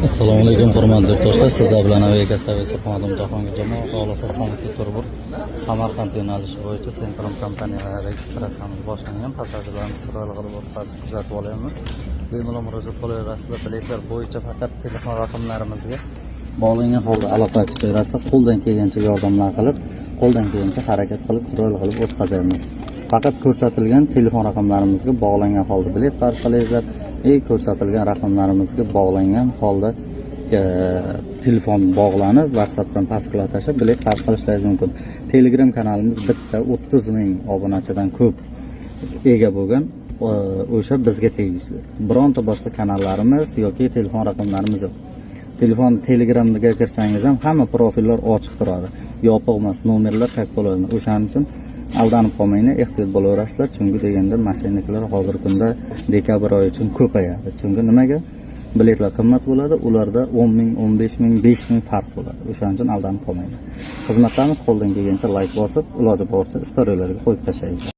Assalomu alaykum, hurmatli yurtdoshlar. Sizlar bilan aviakassa Surxondan Jahongir Jamoa. Xohlasa, Sankt Peterburg, Samarqand yo'nalishi bo'yicha Sentrum kompaniya registratsiyamiz boshlangan. Passajirlarimiz chiroyli qilib o'tkazib, kuzatib olyapmiz. Bemalol murojaat qilaverasizlar. Biletlar bo'yicha faqat telefon raqamlarimizga bog'langan holda aloqa chiqaverasizlar. Qo'ldan kelgancha yordamlar qilib, qo'ldan kelgancha harakat qilib, chiroyli qilib o'tkazamiz. Faqat ko'rsatilgan telefon raqamlarimizga bog'langan holda bilet xarid qilasizlar и ko'rsatilgan raqamlarimizga bog'langan holda telefon bog'lanib, WhatsAppdan pasport tashlab, bilet xarid qilishlaringiz mumkin. Telegram kanalimiz bitta, 30 000 obunachidan ko'p ega bo'lgan, o'sha bizga tegishli. Bironta boshqa kanallarimiz yoki telefon raqamlarimiz yo'q. Telefon, Telegramga kirsangiz ham, hamma profillar ochiq turadi, yopiq emas, nomerlar tag bo'ladi. O'shaning uchun aldanib qolmanglar, ehtiyot bo'laverasizlar, chunki deganda мошенник lar hozirgi kunda dekabr oyi uchun ko'payadi. Chunki nimaga? Biletlar qimmat bo'ladi, ularda 10 000, 15 000, 5000 farq bo'ladi. O'shaning uchun aldanib qolmanglar. Xizmatdamiz, qo'ldan kelgancha layk bosib, iloji boricha storylarga qo'yib tashlaysizlar.